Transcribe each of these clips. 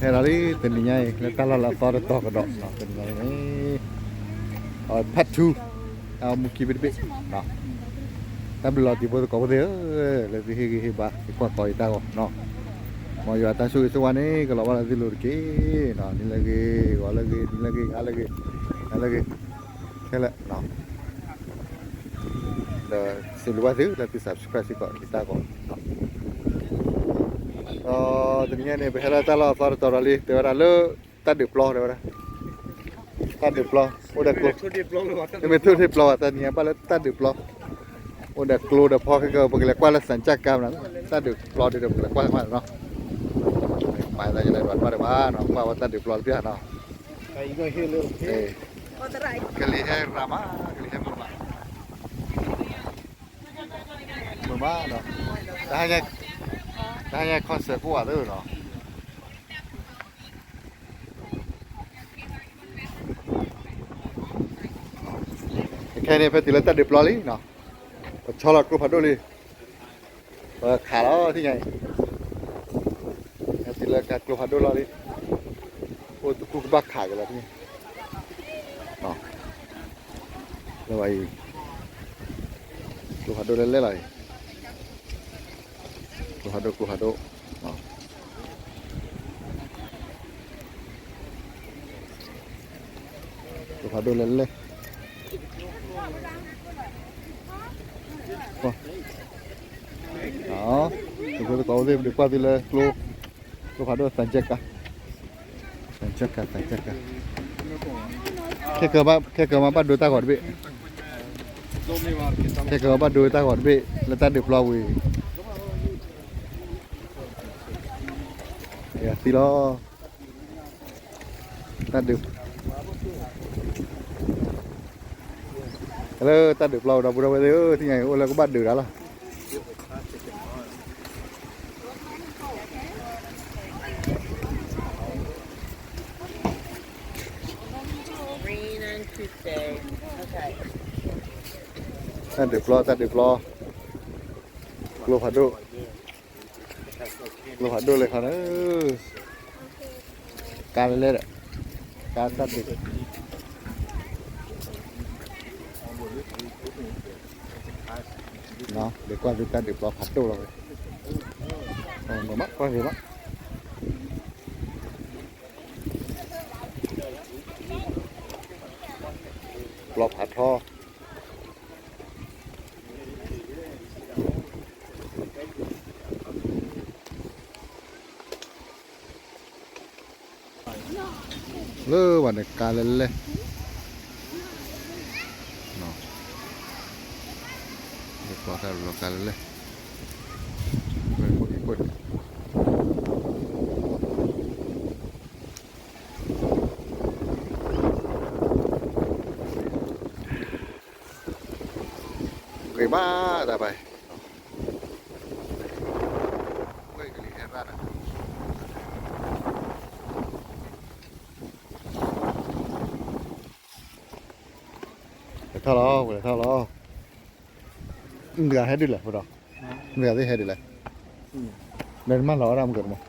ဟဲဒီးလံတနံၤညါအံၤ လၢတၢ်လီၢ်လၢအသီတတီၤကဒီးနီၤ, တနံၤညါအံၤန့ၣ် part two အမူခံဘ့ၣ်တဘ့ၣ်, တၢ်ဘျုးလီၤတံၤဖိသကိးဖိသ့ၣ်ဧၢ, လၢသုဟ့ၣ်ဂံၢ်ဟ့ၣ်ဘါ သုကွၢ်ကီယတၢ်ဂီၤနီၤ, မ်ယွၤတၢ်ဆိၣ်ဂ့ၤဆိၣ်ဝါန့ၣ် ကလီၤဘၣ်လၢသုလိၤတက့ၢ်နီၤ, နံၤလၢအဂ့ၤ ဂီၤလၢအဂ့ၤ နံၤလၢအဂ့ၤ ဟါလၢအဂ့ၤ နၤလၢအဂ့ၤ ခဲလၢာ် ဒီးစံးဘျုးဘၣ်သုလၢသု subscribe စ့ၢ်ကီးယတၢ်ဂီၤ, ဒီးတနံၤညါန့ၣ် ပဟဲလၢတၢ်လီၢ်အသီတတီၤဒီးလံ တဲဝဲဒၣ်လၢ တၢ်ဒုးပျီတဲဝဲဒၣ်, တၢ်ဒုးပျီ အိၣ်ဒီးကျိ, မ့ၢ်ထိၣ်ထံၣ်ပျီဘၣ် တနံၤညါဘၣ်လၢတၢ်ဒုးပျီ, အိၣ်ဒီးကျိဒီးဖီခဲကၢ ပကလဲၤကွၢ်လၢ သံချပ်ကာ မနီၤ, တၢ်ဒုးပျီဒ်ဒီး ပကလဲၤကွၢ်မနီၤ, မၤသးယလဲၤဒွးတဘၣ်ဒံးဘၣ်နီၤ, ကွၢ်ဝဲတၢ်ဒုးပျီတပျၢ်နီၤ, ကလံၤဟဲရၤမး ကလံၤဟဲမုာ်မး, မုာ်မးဒီး တဟါညါ တဟါညါ concert ကိးဂၤသၢနီၤ, ခဲအံၤန့ၣ် ဖဲတုၤလၢတၢ်ဒုးပျီလံနီၤ, ပဆီလီၤကျိဖးဒိၣ်လံ, ပခးလီၤထံၣ်ညါအံၤ, ဖဲတုၤလၢကျိဖးဒိၣ်လီၤလံ, အိၣ်တကူၣ်ကဘၣ်ခးက့ၤလီၤထံၣ်ညါ, လၢဝဲအံၤ ကျိဖးဒိၣ်လဲၣ်လဲၣ်လီၤအံၤ, ကျိဖးဒိၣ် ကျိဖးဒိၣ် ကျိဖးဒိၣ်လဲၣ်လဲၣ်, သုသကိးသ့ၣ် ပဒုးကွၢ်သုလၢကျိ, ကျိဖးဒိၣ် သံချပ်ကာ, သံချပ်ကာ သံချပ်ကာ, ခဲကၢဘၣ်ဒိတၢ်ဂီၤတဘ့ၣ်, ခဲကၢဘၣ်ဒိတၢ်ဂီၤတဘ့ၣ် လၢတၢ်ဒုးပျီဝံၤ, ယသံလီၤ တၢ်ဒုး, လၢတၢ်ဒုးပျီဒီပုၢ်ဒီဝဲၢ်သ့ၣ်ဧၢ, သ့ၣ်ညါအံၤ အိၣ်လၢကဘၣ်ဒုးတၢ်လီၤ. Green on Tuesday. Okay. တၢ်ဒုးပျီ တၢ်ဒုးပျီ, ကျိဖးဒိၣ် ကျိဖးဒိၣ်လဲၤခီန့ၣ်, ကါလဲၤလဲၣ်ဒီး, ကါတၢ်ဒုး, ဒုးကွၢ်သုတၢ်ဒုးပျီဖးဒိၣ်လီၤဝဲ, မ့ၢ်မးကွၢ်ဂ့ၤမး, ပျီဖးထီ လၢဝဲန့ၣ်ကါလဲၤလဲၣ်, ကါလဲၤလဲၣ်, ဂ့ၤမးတၢ်ဘၣ်, ဝဲကလံၤဟဲရၣ်တၢ်, လဲၤထီၣ်လီၤ ဝဲလဲၤထီၣ်လီၤ, မတၤဂၤဟဲဒုးလဲၣ် ဖိဒီး, မတၤဂၤသ့ၣ်ဟဲဒုးလဲၣ်, လဲၤမၢလီၤဝဲဒၣ်မုၢ်ကမီၤ,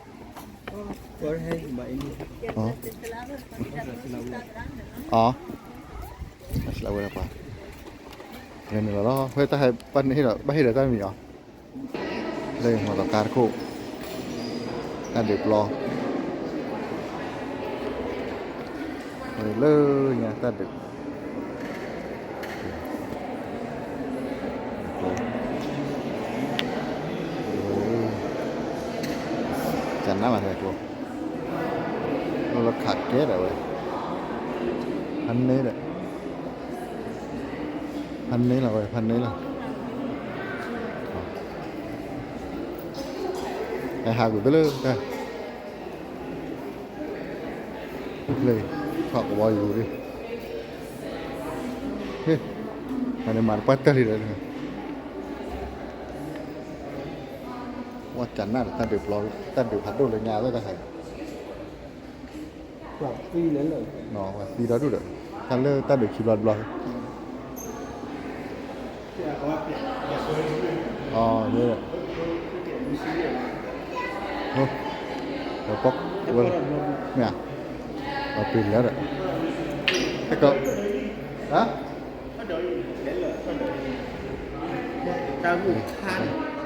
အ, အစလၢဝဲဒၣ်ပှၤ, လဲၤနုာ်လီၤလီၤ ဖဲတၢ်ဟဲဘၣ်ဟ့ၣ်ဒီးတၢ်မံၤအီၤ လၢမီၢ်သီခါတခိၣ်, တၢ်ဒုးပျီ, လၢညါတၢ်ဒုး, ကနၣ်မးတဲကျိ, လၢခးကဲဒၣ်ဝဲ, ဖးန့ၢ်ဒီး ဖးန့ၢ်လီၤဝဲ ဖးန့ၢ်လီၤ, ဟဲဟးကွံာ်သလၢတၢ်, လၢထီၣ်ကဝီၤယူၤလံ, ဟ့ၣ်, မၤန့ၣ်မၤတပှၢ်တၢၢ်လံဒီး, ဝဲကနၣ်ဒီးတၢ်ဒုးပျီ, တၢ်ဒုးဖးဒိၣ်လၢညါလၢတၢ်ဟဲ ပှၤသံလၢလၢာ်, ပှၤသံဒီဒူၣ်ဒီး, တၢ်လၢတၢ်ဒုးခံဘျီတဘျီ, အ, ဟိ, ဒီးပီၢ်ဝဲလၢ မ့ၢ်ဧါ, ဒီးပ့ၤလၢဒီး အဲကီး ဟါ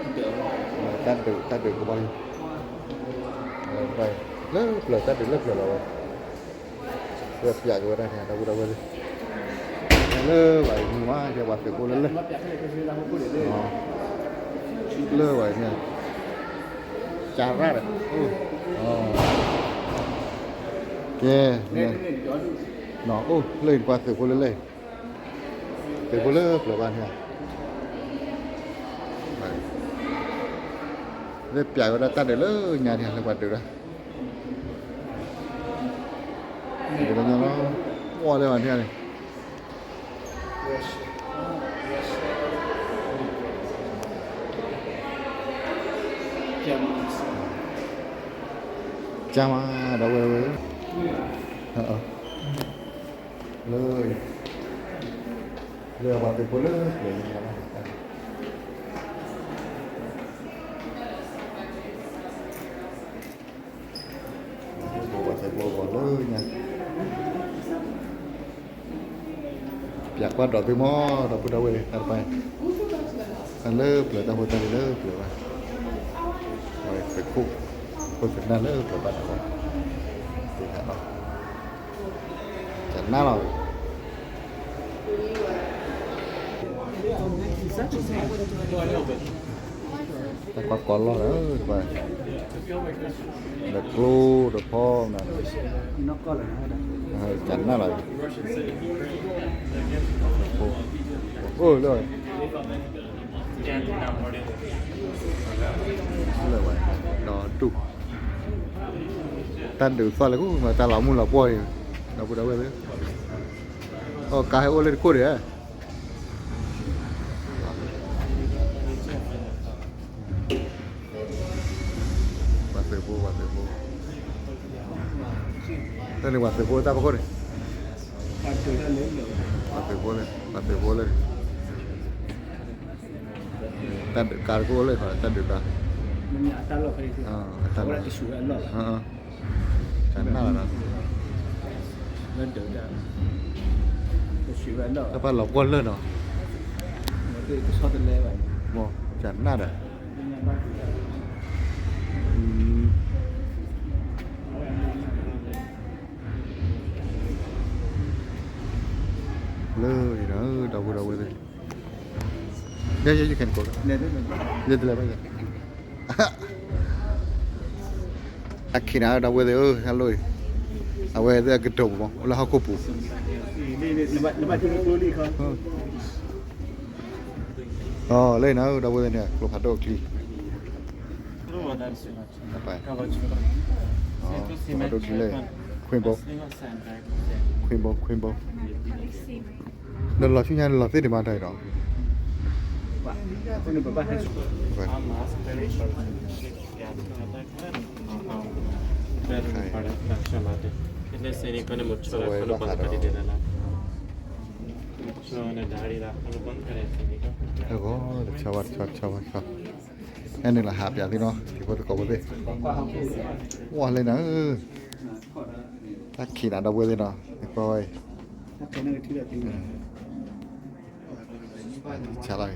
တၢ်ဒုး တၢ်ဒုးကဘီလံ, လၢပျၢၤတၢ်ဒုးလၢပျၢၤလီၤဝဲ, ဝဲပျးက့ၤဝဲဒၣ်န့ၣ် ဒီပုၢ်ဒီဝဲၢ်သ့ၣ်, လၢဘၣ်အံၤမုၢ်မး ယပှၤသုးဖိလၢလၢ လၢဘၣ်အံၤန့ၣ် ကၢ်ရၣ်ဒီး ကဲ နီၢ်အိၣ်လၢအံၤ ပှၤသုးဖိလၢလၢ သုးဖိလၢပျၢၤဘၣ်န့ၣ် လၢပျးဝဲဒၣ်တၢ်ဒုးလၢညါန့ၣ် လၢပှၤဒုးဒၣ် ဒုးလၢညါလီၤ, ဝီလၢပှၤန့ၣ်န့ၣ် ကၢ်မး ဒီပုၢ်ဝဲၢ်, လၢ လၢပှၤသုးဖိလၢပျၢၤလၢညါလီၤ, ပှၤသုးဖိလၢညါ ပျးကွၢ်ဒီးသုမီၢ် ဒီပုၢ်ဒီဝဲၢ် တၢ်တပၤ, တၢ်လၢပျၢၤ တၢ်ဖိတၢ်လံၤလၢပျၢၤဘၣ်, သုးခိၣ် ခိၣ်သနၢ်လၢပျၢၤဘၣ်တခီ, သ့ၣ်ညါလီၤ, ကနၣ်လီၤ တၢ်ကွၢ်ကီလီၢ်လၢတပၤ, ဒီးကျိဒီးဖီမနုၤ, ကနၣ်လီၤ, အိၣ်လၢ လၢဝဲ ဒီးဒူၣ်, တၢ်ဒုးသီၣ်လၢခိၣ်မး တၢ်လီၤမုၢ်လီၤပှီၢ်အံၤ, ဒီပုၢ်ဒီဝဲၢ်သ့ၣ်, အကါဟဲအိၣ်လၢတခိၣ်ဒီး ပှၤသုးဖိ ပှၤသုးဖိ, တၢ်န့ၣ်ပှၤသုးဖိတၢ်ဖီခိၣ်န့ၣ်, ပှၤသုးဖိလၢ ပှၤသုးဖိလၢ တၢ်ဒုးကါတခိၣ်လၢ တၢ်ဒုးကါ, တၢ်နၢ်လီၤ, တၢ်ပၢ်လီၤကွၢ်လၢာ်နီၤ, တၢ်နၢ်ဒီး လၢအံၤဒီး ဒီပုၢ်ဒီဝဲၢ်သ့ၣ်, ယဲ ယဲ ယဲ ယဲတလဲၤဘၣ်ယဲ, အခံနၤ ဒီပုၢ်ဝဲၢ်သ့ၣ်ဧၢ, ဟဲလိၣ်အံၤ, အဝဲသ့ၣ်အကတိၤပူၤမး အိၣ်လၢဟီၣ်ခိၣ်ပူၤ, လၢအံၤနၤ ဒီပုၢ်ဝဲၢ်သ့ၣ်န့ၣ် ကျိဖးဒိၣ်အချံ ပ ပှၤဒိၣ်ဒ်လဲၣ်, ခွ့ဘိ, ခွ့ဘိ, ခွ့ဘိ, နလီၤဆူညါ နလီၤသ့ၣ်ဒံးမးတၢ်အံၤဒီး, အဂီၢ် တဆီဘၣ် တဆီ တဆီဘၣ် တဆီ, အဲန့ၣ်လီၤဟးပၠးသ့ၣ်နီၤ ထံဖိသကိးဖိသ့ၣ်, ဝဲလၢနၤဧၢ, တၢ်ခံးနၤ ဒီပုၢ်ဝဲၢ်သ့ၣ်နီၤ နကွၢ်ဝဲအံၤ, ဆါလီၤအံၤ,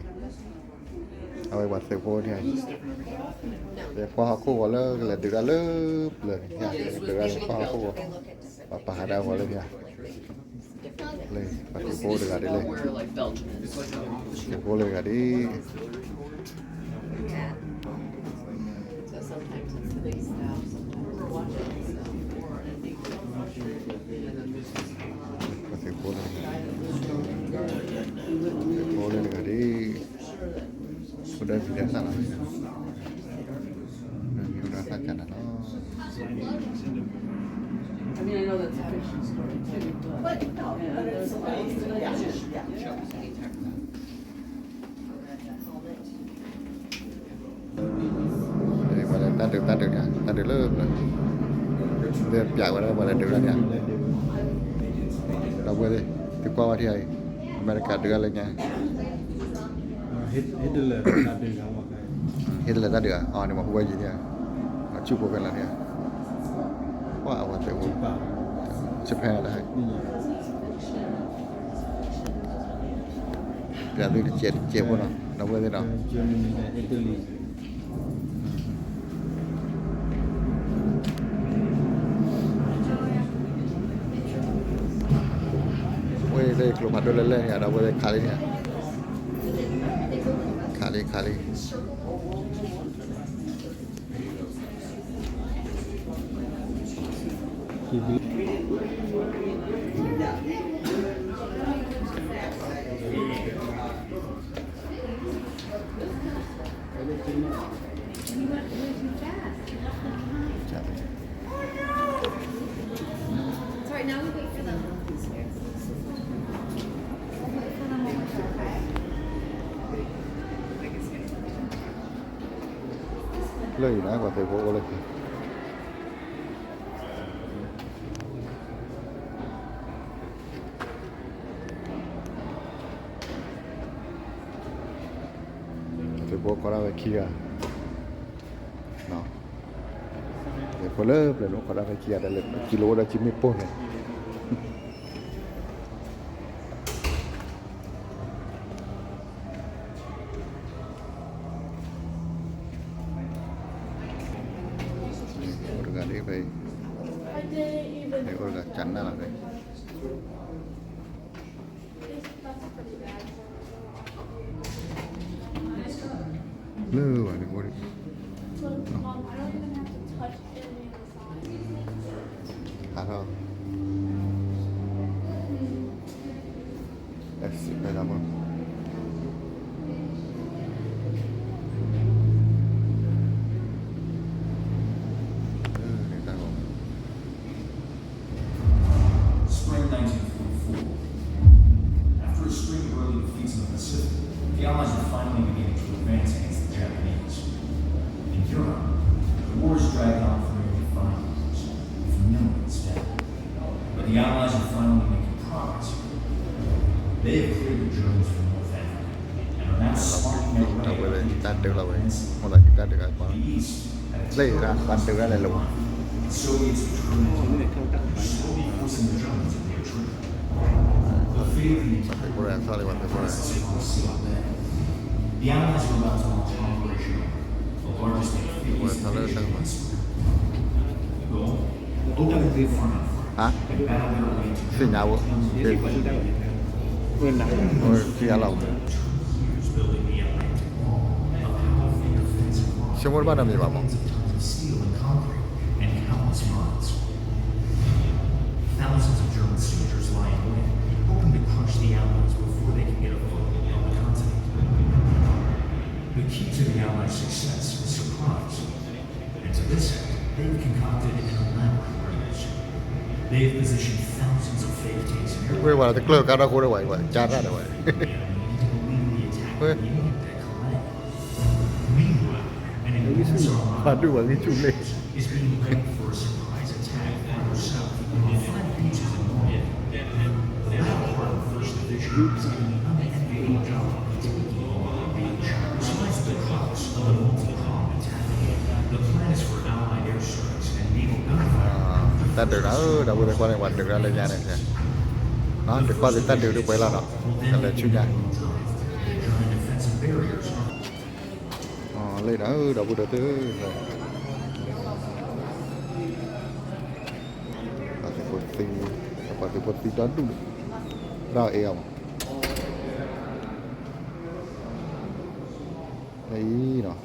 အဝဲပှၤသုးဖိန့ၣ်, ပှၤဟီၣ်ခိၣ်ဂီၤလၢကလဲၤဒုးတၢ်လၢပျၢၤန့ၣ် ပှၤဟီၣ်ခိၣ်ဂီၤ, ပှၤပာ်ဟးဒၣ်ဂီၤလၢန့ၣ်ဧါ လၢပှၤသုးဖိတဂၤဒ်လဲၣ်, သုးဖိလၢတဂၤဒ်, ပှၤသုးဖိလၢတဂၤ, သုးဖိလၢတဂၤဒ်, အိၣ်ဒီးဖံးဒီးသၣ်လီၤ, မ့ၢ်အိၣ်ဒီးသၣ်ကနၤလီၤ. ပှၤလၢတၢ်ဒုး တၢ်ဒုးန့ၣ် တၢ်ဒုးလၢပျၢၤ, လၢပျၢၤဝဲဒၣ် ပှၤလၢဒုးတၢ်န့ၣ်, ဒီပုၢ်ဝဲၢ်သ့ၣ် သုကွၢ်ဝဲထံၣ်အံၤ အမဲရကၤဒုးတၢ်လၢညါ, Hitler တၢ်ဒုးဧါ, အီၤန့ၣ် မ့ၢ်ဟူဝဲယံၤန့ၣ်, ဆူၣ်ဖိဖဲလၢန့ၣ်, Japan တၢ် ပျးသုတစဲးတစဲးဖိနီၤ ဒီပုၢ်ဝဲၢ်သ့ၣ်နီၤ. ဝဲလၢကျိဖးဒိၣ်လၢလဲၣ်န့ၣ် ဒီပုၢ်ဝဲၢ်သ့ၣ်ခးလံန့ၣ်, ခးလံ ခးလံ. Sorry, now we wait for them. We'll wait for them over here, okay? လၢအံၤန့ၣ် ပှၤသုးဖိအိၣ်လၢခံ သုးဖိကိးဒၣ်ဝဲခံဂၤ, သုးဖိလၢပျၢၤန့ၣ် ကိးဒၣ်ဝဲခံဂၤဒၣ်လဲာ် ကံလိအိၣ်ဒီးကံမ့ၢ်ပိၢ်န့ၣ် အိၣ်တဂၤဒ်ဖဲအံၤ, အိၣ်တဂၤကနၣ်လီၤဖဲ လၢဝဲန့ၣ်အိၣ်ဒံး, ဟးထီၣ်, အဲၣ်စံးဖဲဒၣ်မး လၢန့ၣ်တၢ်ဂီၤ Spring nineteen forty-four. After a string of early defeats in the Pacific, the Allies are finally beginning to advance against the Japanese. In Europe, the war has dragged on for nearly five years, with millions dead. But the Allies are finally making progress. They have cleared the Germans from North Africa and are now sparking their way up the Atlantic. To the east, လၢယရၣ်ပှၤဒုးဒၣ်လဲာ်လၢၤဘၣ်, ပှၤသုးဖိရဲၣ်အသီလၢပှၤသုးဖိရဲၣ်, ပှၤသုးဖိရဲၣ်အသီလၢတၢ်ကမၤ, ဟါ, သ့ၣ်ညါဝဲ, သ့ၣ်ညါလီၤ, ဆိကမိၣ်တဘၣ်နီတမံၤဘၣ်မး and countless mines. Thousands of German soldiers lie in wait, hoping to crush the Allies before they can get a foothold on the continent. The key to the Allies' success is surprise, and to this end, they've concocted an elaborate ruse. They've positioned thousands of fake tanks and aircraft ဝဲဝဲတကျၢၢ်ကါထီၣ်ဃိဒီးဝဲ ကါတၢ်ဒီးဝဲ illegally attack the Union Jack Kalay. Meanwhile, an enormous armada of British troops is being readied for a surprise attack further south on five beaches in Normandy. The battle-hardened First Division is given the unenviable job of taking on the beach, despite the collapse of the multi-pronged attack. The plan is for Allied airstrikes and naval gunfire to further strengthen the German defense. တၢ်ဒုးတၢ်အၢ ဒီပုၢ်ဝဲၢ်သ့ၣ်ကွၢ်န့ၣ် ပှၤဒုးတၢ်လၢညါန့ၣ်, တၢ်ဒုးကွၢ်သုတၢ်ဒုးဒုးပှဲၤလီၤနီၤ, တၢ်လဲၤဆူညါ လၢတၢ်အၢ ဒီပုၢ်ဒီဝဲၢ်သ့ၣ်, ပှၤသုးဖိသံ, ပှၤသုးဖိသံဒီဒူၣ်, တၢ်အၢအီၤမး, လၢအံၤနီၤ,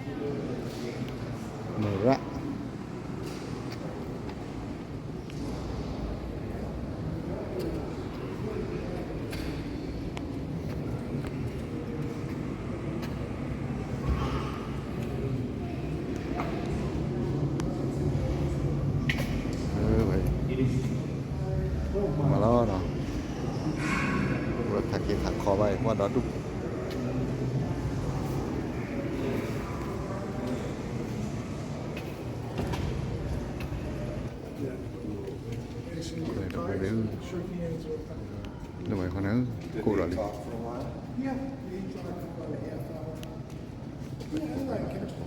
မရၣ် မၤလီၤနီၤ, ဝဲထးက့ၤထးခီဘၣ်အံၤ ကွၢ်ဒီဒူၣ် လၢဝဲခီန့ၣ် ခိၣ်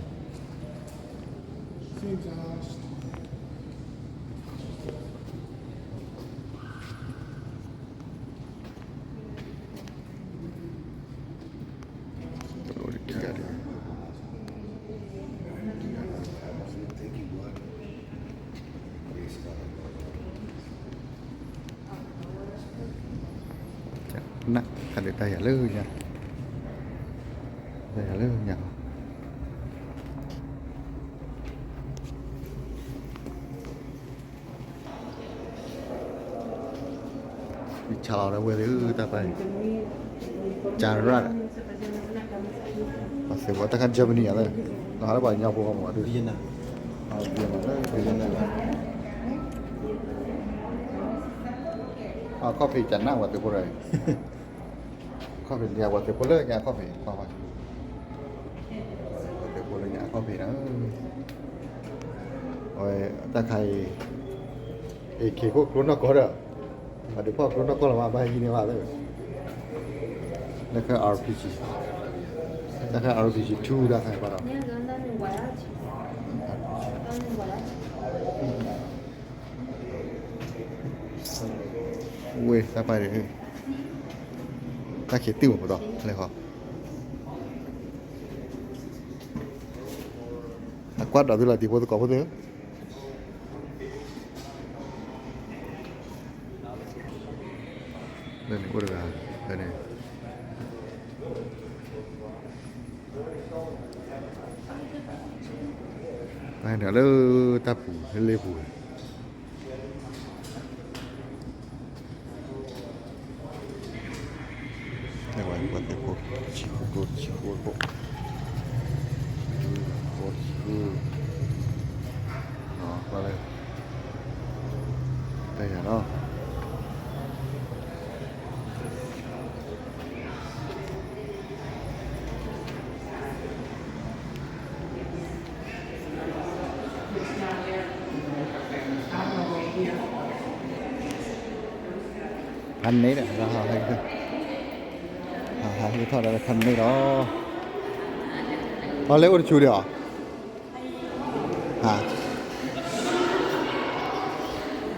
ဒီးလံ, ခိၣ်ဒီးလံ. နခါဒီးတၢ်ယၤလၢညါ, တၢ်ယၤလၢညါ, ဆါလီၤဝဲသ့ၣ် တၢ်ပၢ်န့ၣ်, ကၢရၣ်, ပှၤသ့ၣ်ဖိတၢ်ခါ Germany အသး, နဟးလၢပှၤကညီဖိမးဒုး, အခီၣ်ဖံးကနၣ်ဝဲသ့ၣ်ဖိ, အခီၣ်ဖံးန့ၣ် ပှၤသ့ၣ်ဖိလၢညါအခီၣ်ဖံး, ပှၤသ့ၣ်ဖိလၢညါအခီၣ်ဖံးန့ၣ်, အဝဲတၢ်ခါအံၤ AK ခိၣ်ကျိနီၢ်ကီၢ်ဒီး, ပှၤဒုးဖီၣ်ကျိနီၢ်ကီၢ်လီၤမး ဘၣ်ဟံးန့ၢ်ဘၣ်သ့ၣ်, တၢ်ခါ RPG, တၢ်ခါ RPG two တၢ်ခါဘၣ်ဒီး, ဝ့ၢ်တၢ်ပၢ်န့ၣ်, တၢ်ခံးတုၢ်မးပတီၢ်လဲၣ်ဃီ, အကွၢ်ဒီးသုလီၤတံၤဖိသကိးဖိသ့ၣ်ဧၢ, လၢန့ၣ်အိၣ်တဂၤ, လၢန့ၣ် ပှၤဟဲနုာ်လၢတၢ်ပူၤလ့ပူၤ, ပှၤသ့ၣ်ဖိ, ဆံဃုကျိ ဆံဃုကျိ, ဃိးဆံဃု, လၢ တၢ်ယၤလီၤ. ဖးန့ၣ်ဒီး ဟးဟးထီၣ်ဒီးဖးန့ၣ်လီၤ. အီၤလဲအိၣ်တဆူဒီးအီၤ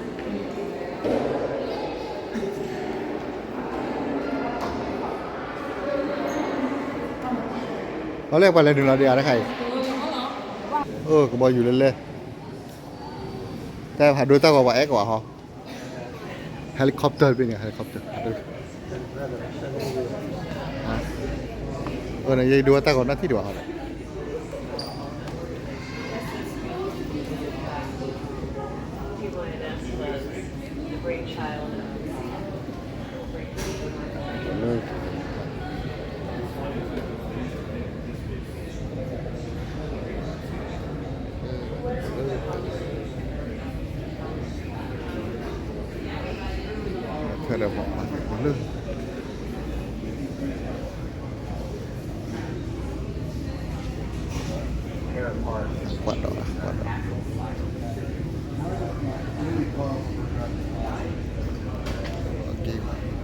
အီၤလဲပှၤလဲၤနုာ်လီၤဒံးအါတခါအံၤ, အိၣ်ကဘီယူၤလဲလဲ, တၢ်ဟးဒိတၢ်ဂီၤပှၤအဲၣ်ကဝၤဟီ, helicopter ဖဲန့ၣ် helicopter, ယဒိတၢ်ဂီၤနီၢ်ထံၣ်ဒံးဘၣ်ဟီဒီး ဖဲဒီးပှၤမၤသကိးလၢ ကွၢ်ဒီး ကွၢ်ဒီး ဝဲဒ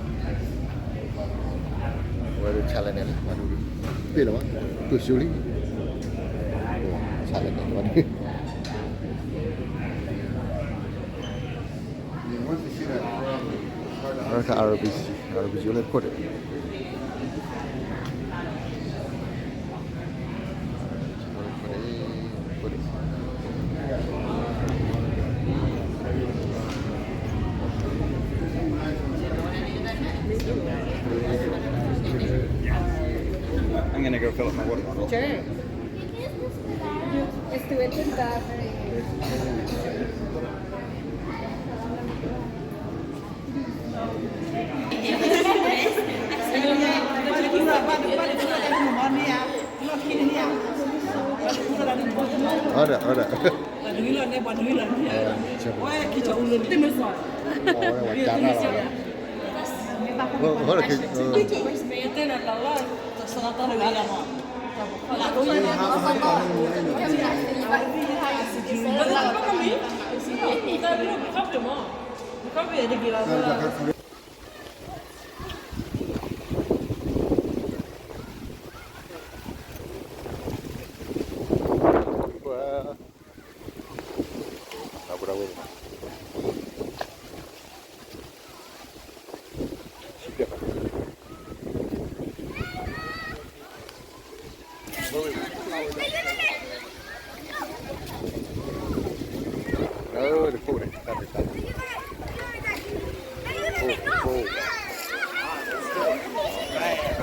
ၣ်ဆါလဲၣ်န့ၣ်လီၤ မၤဒူၣ်လံ ပ့ၢ်လီၤဘၣ် တိၢ်ဆူလံ ဆါလဲၣ်န့ၣ် မၤဒူၣ် RBC, RBC လၢခိၣ်ဒံး I'm gonna go fill up my water bottle. Sure. Estuve tentado. Ora, ora. Ora, ora.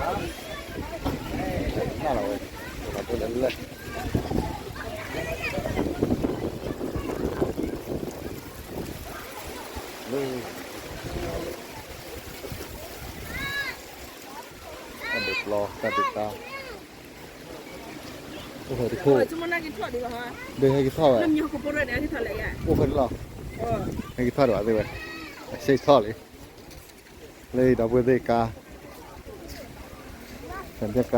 နၢ်လီၤဝဲ, လီၤဒိၣ်လဲၣ်လဲၣ်, လၢ တၢ်ဒုးပျီ တၢ်ဒုးကါ, အိၣ်ဖဲတခိၣ်, ဒ်ဟဲက့ၤထီၣ်ဝဲ, အိၣ်ဖဲတလီၢ်, ဟဲက့ၤထီၣ်ဒံးဘၣ်သ့ၣ်ဝဲ, အဆ့ထီၣ်လံ, လၢဒီပုၢ်ဝဲၢ်သ့ၣ်ကါ, ကါ, ကနၣ်လီၤအ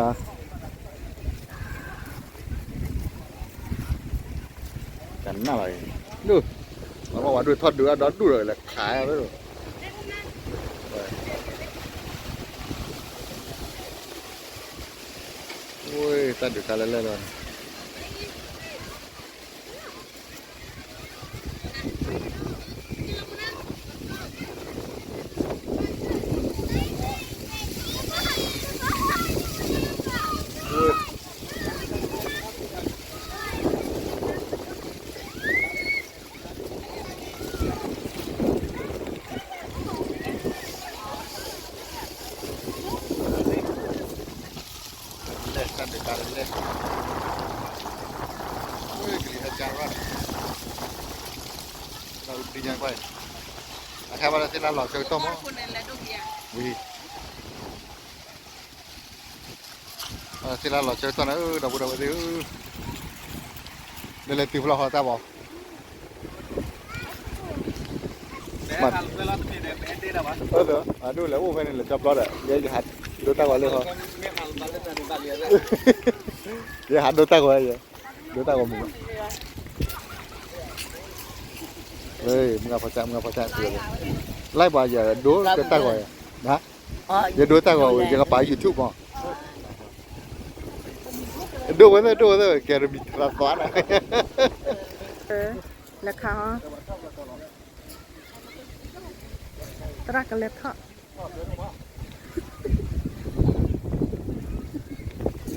ံၤ, ဒိၣ်, အဝဲဒိၣ်ထီၣ်ဒုးအဒီဒူၣ်ဒီးလဲၤခး, ဝဲ, တၢ်ဒုးကါလဲၣ်လဲၣ်လီၤန့ၣ် လဲၣ်, တၢ်ဒုးကါလဲၣ်လဲၣ်, ကလံၤဟဲကၢ်ရၣ်န့ၣ်, ဒီးအုၣ်ပျံၤညါကွၢ်, အခါဘၣ်လၢသ့ၣ်လၢလီၤဆၢကတီၢ်မး, ဝံၤ သ့ၣ်လၢလီၤဆၢကတီၢ်န့ၣ် ဒီပုၢ်ဒီဝဲၢ်သ့ၣ်ဧၢ, ဒ်လဲၤတုၤဖျီဃီတၢ်ဘီ, အဒိၣ်လဲၤအိၣ်ဖဲန့ၣ်လဲၤကၠီပျီဒီး ယဲယဟးဒိတၢ်ဂီၤလၢဃီ, ယဟးဒိတၢ်ဂီၤ, ယဟးဒိတၢ်ဂီၤမုၢ်, မုၢ်ဂၤဖီစၢ် မုၢ်ဂၤဖီစၢ်, လၢပှၤယဒိတၢ်ဂီၤ, ယဒိတၢ်ဂီၤ ယကပာ် YouTube မး, ဒိၣ်ဝဲသ့ၣ် ဒိၣ်ဝဲသ့ၣ် ကဲရမံၤသရၣ်သွါန့ၣ်, လဲၤခးအီၤ, သရၣ်ကလဲၤထီၣ် တၢ်ဘျုး, ကျိကၠိဒံးဘၣ်, အ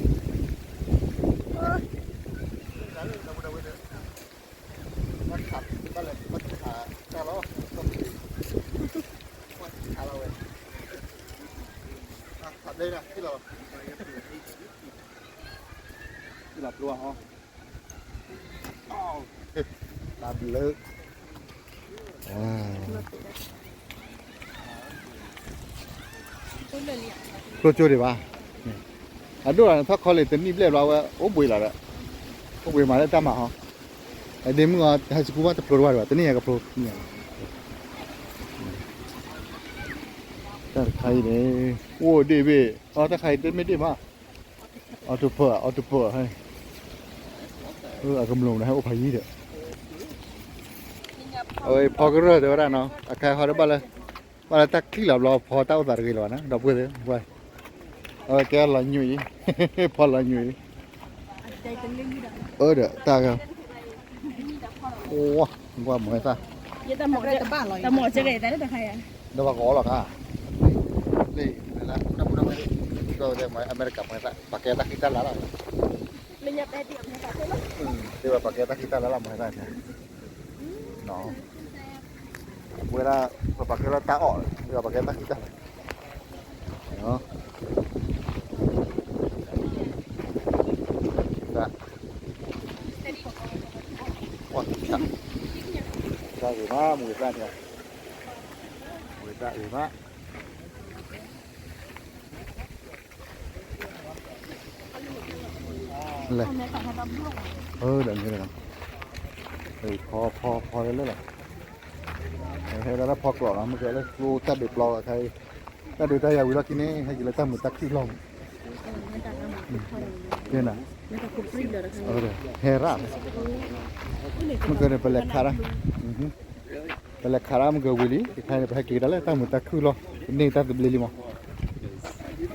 ဒိၣ်လီၤန့ၣ် ထီၣ်ခီလ့ၣ်တနံၣ်ဘျဲၣ်ဘျီဝဲ အိၣ်ဘှံးလီၤဒီး, အိၣ်ဘှံးမးလၢတၢ်မၤဟီ, အဒ့မုၣ်အီၤ high school ဘၣ်တဖျိတဝါဒံးဘၣ် တနံၣ်ညါကဖျိ, တၢ်တခါအံၤန့ၣ် အိၣ်ဒ့ၣ်ဘ့ၣ်, အီ တၢ်ခါအံၤတမ့ၢ်ဒ့ၣ်မး, octopus, octopus, အကမျၢၢ်န့ၣ် ဟဲအိၣ်ဖးယံၤဒီး, အဝဲဖီကရၢၢ်တဲဝဲဒၣ်နီၤ အခါဃီဒီးဘၣ်လၢ, ဘၣ်လၢတၢ်ချံလီၤဘျီ ဖီတၢ်အိၣ်သးတဂ့ၤလၢၤဘၣ်န့ၣ် ဒီပုၢ်ဝဲၢ်သ့ၣ်, အဝဲကဲလီၤညွံးအံၤ, ဖီလီၤညွံးအံၤ, အၢဒီးတၢ်ဂၤ, အိၣ်, ကွၢ်မုၢ်ဟဲသၣ်, တၢ်မီၢ်ကဲ, ဒီးပှၤကအီလီၤခါ, လၢ, လၢ, ဒီးဝဲအမဲရကၤမုၢ်ဟဲသၣ် ပှၤကဲတၢ်ဃံတၢ်လၤလီၤ, တဲဝဲပှၤကဲတၢ်ဃံတၢ်လၤလီၤ မုၢ်ဟဲသၣ်န့ၣ် ဝဲဒၣ် ပပာ်ကဲလၢတၢ်အီၣ်, ပပာ်ကဲတၢ်ဃံတၢ်လၤ, တၢ်ဂ့ၤမး မုၢ်သၣ်န့ၣ်, မုၢ်သၣ်ဂ့ၤမး. လဲၣ်, အၢ ဒီးန့ၣ်လီၤ, ဖီဖီဖီလၢလၢလီၤ, ဟဲဒၣ်လၢဖီကျိးနီၤ မ့ၢ်ကဲလၢကျိတၢ်ဒုးပျီအခါအံၤ, တၢ်ဒုးတၢ်ယၤဝံၤလီၢ်ခံန့ၣ် ဟဲက့ၤလၢတၢ်မုာ်တၢ်ခုၣ်လီၢ်, ဟဲရၣ်, မ့ၢ်ကဲန့ၣ် ပလဲၤခးဒၣ် ပလဲၤခးဒၣ်မ့ၢ်ကဝံၤလံ တခါန့ၣ် ပဟဲက့ၤကဒါလၢတၢ်မုာ်တၢ်ခုၣ်လီၢ်, န့ၢ်တၢ်သဘျ့လံမး,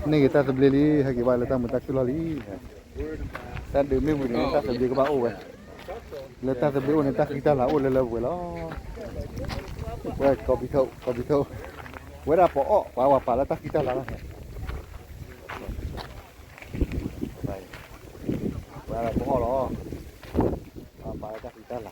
န့ၢ်က့ၤတၢ်သဘျ့လံ ဟဲက့ၤဘၣ်လၢတၢ်မုာ်တၢ်ခုၣ်လီၢ်လံ. တၢ်ဒုးမ့ၢ်ဝံၤန့ၣ် တၢ်သဘျ့ကဘၣ်အိၣ်ဝဲ, လၢတၢ်သဘျ့အိၣ်န့ၣ် တၢ်ဃံတၢ်လၤအိၣ်လၢလၢပှဲၤပှဲၤလီၤ. ဝဲကီၢ်ပံၤထိၣ် ကီၢ်ပံၤထိၣ်, ဝဲဒၣ်ပအီၣ် ပှၤဝဲပာ်လၢတၢ်ဃံတၢ်လၤလီၤ. ဝဲဒၣ်ပအီၣ်လီၤ. ပှၤပာ်လၢတၢ်ဃံတၢ်လၤ. ဝဲဒၣ် တၢ်ဂ့ၤမး မုၢ်ဂၤသၣ်န့ၣ်,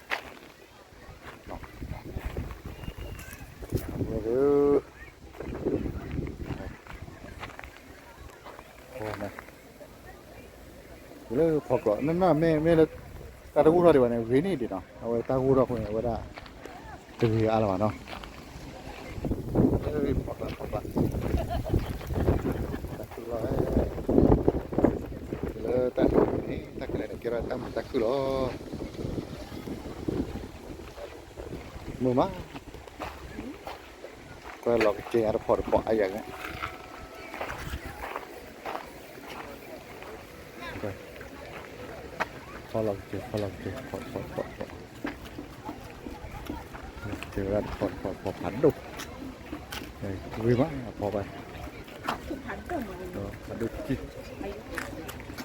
လၢဖီကျိး နမ့ၢ် မ့ၢ်လၢ တၢ်တဂိၢ်ထီၣ်ဒံးဘၣ်န့ၣ် ဂ့ၤန့ၢ်ဒံးနီၤ, အဝဲတၢ်ဂိၢ်ထီၣ်ဃိန့ၣ် အဝဲဒၣ် တဂ့ၤအါလၢၤဘၣ်နီၤ. လၢဖီကျိး ဖီကျိး တၢ်ခုၣ်လီၤ, လၢတၢ်ခုၣ်န့ၣ် တၢ်ကလဲၤန့ၣ် ကဲထီၣ်တၢ်မုာ်တၢ်ခုၣ်လီၤ. မုာ်မး, ကွၢ်လီၤကစ့အတဖီတဖီအါယၤန့ၣ်, ဖီလီၤကစ့ ဖီလီၤကစ့ ဖီဖီဖီဖီ, ကစ့ဝဲဒၣ်တဖီတဖီတဖီဖးဒိၣ်, ဝံၤမး အဖီဘၣ် ဖးဒိၣ်ကံၢ်, အါ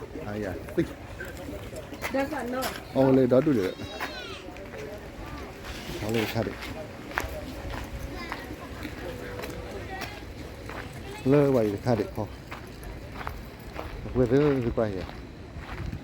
ယၤသံ, အီၣ်ဝဲလၢဒီဒူၣ်ဒီး ဖီလၢတခါဒံး, လၢဝဲအံၤတခါဒံးဖီ, အဝဲသ့ၣ်သ့ၣ်ကွၢ်ယၤ,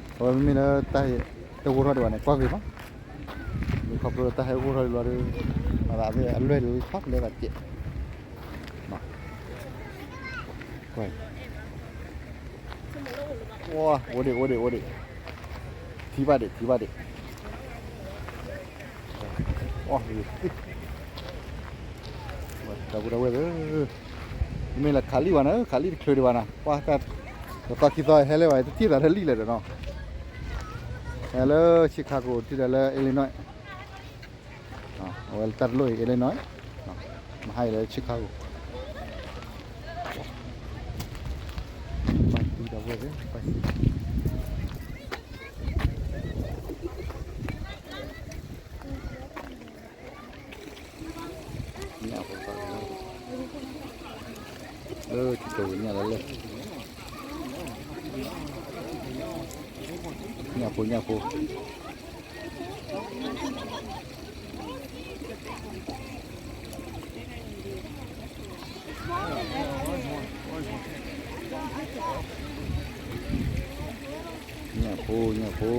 အဝဲမ့မ့ၢ်လၢတၢ်တဂိၢ်ထီၣ်ဒံးဘၣ်န့ၣ် ကွၢ်ဂ့ၤမး, မ့ၢ်ခီဖျိလၢတၢ်ဟဲဂိၢ်ထီၣ်ဒံးဘျီဒီး မၤသးသ့ၣ်အလွဲၢ်ဒံး ဆီတလဲသးကဲး, ကွၢ် အိၣ်ဒံး အိၣ်ဒံး အိၣ်ဒံး, ထံဘၣ်ဒံး ထံဘၣ်ဒံး, အိၣ် ဒီပုၢ်ဒီဝဲၢ်သ့ၣ်, မ့ၢ်လၢခးလံဘၣ်နၤ ခးလံတချုးဒံးဘၣ်နၤ ကွၢ်တၢ်, တသီခံသီဟဲလၢဘၣ် တထံၣ်သးတလံၣ်လဲၣ်ဒီးနီၤ, ဟဲလၢ Chicago ထံၣ်ဒီးလၢ Illinois, အဝဲလၢတၢ်တလိၣ်အံၤ Illinois, မဟါအံၤလၢ Chicago, ကွၢ်တံၤဒီပုၢ်ဝဲၢ်သ့ၣ် ကွၢ်စံး ညၣ်ဖိသၣ်, လၢထံကဝ့ၤညၣ်လၢလဲၣ်, ညၣ်ဖိ ညၣ်ဖိ, ညၣ်ဖိ ညၣ်ဖိ.